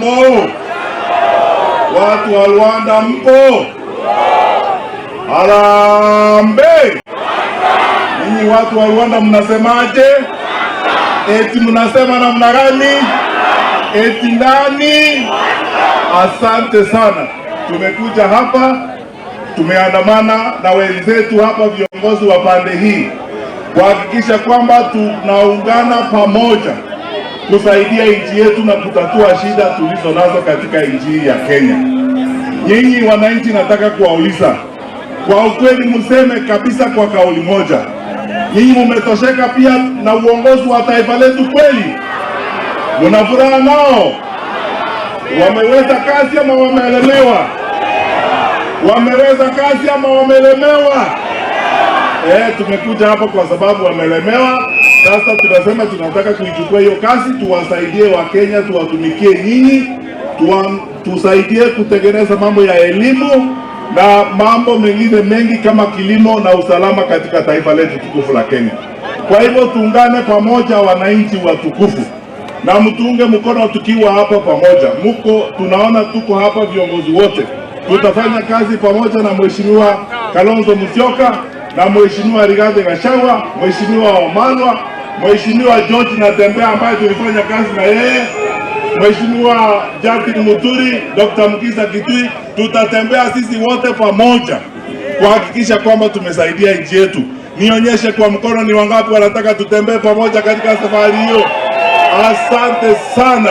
Hamjambo? Watu wa Luanda mpo? Harambee! Ninyi watu wa Luanda mnasemaje? Eti mnasema namna gani? Eti ndani? Asante sana. Tumekuja hapa, tumeandamana na wenzetu hapa, viongozi wa pande hii, kuhakikisha kwamba tunaungana pamoja kusaidia nchi yetu na kutatua shida tulizo nazo katika nchi hii ya Kenya. Nyinyi wananchi, nataka kuwauliza kwa ukweli, mseme kabisa kwa kauli moja, nyinyi mumetosheka pia na uongozi wa taifa letu kweli? Muna furaha nao? Wameweza kazi ama wameelemewa? Wameweza kazi ama wamelemewa? Tumekuja hapa kwa sababu wamelemewa. Sasa tunasema tunataka kuichukua hiyo kazi, tuwasaidie Wakenya, tuwatumikie nyinyi, tusaidie kutengeneza mambo ya elimu na mambo mengine mengi kama kilimo na usalama katika taifa letu tukufu la Kenya. Kwa hivyo tuungane pamoja, wananchi watukufu, na mtuunge mkono tukiwa hapa pamoja. Muko tunaona tuko hapa viongozi wote, tutafanya kazi pamoja na Mheshimiwa Kalonzo Musyoka na Mheshimiwa Rigathi Gachagua, Mheshimiwa Wamalwa, Mheshimiwa George Natembeya ambaye tulifanya kazi na yeye, Mheshimiwa Justin Muturi, Dr. Mukhisa Kituyi. Tutatembea sisi wote pamoja kuhakikisha kwamba tumesaidia nchi yetu. Nionyeshe kwa mkono ni wangapi wanataka tutembee pamoja katika safari hiyo. Asante sana.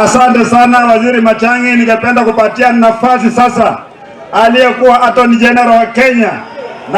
Asante sana Waziri Matiang'i. Ningependa kupatia nafasi sasa aliyekuwa Attorney General wa Kenya.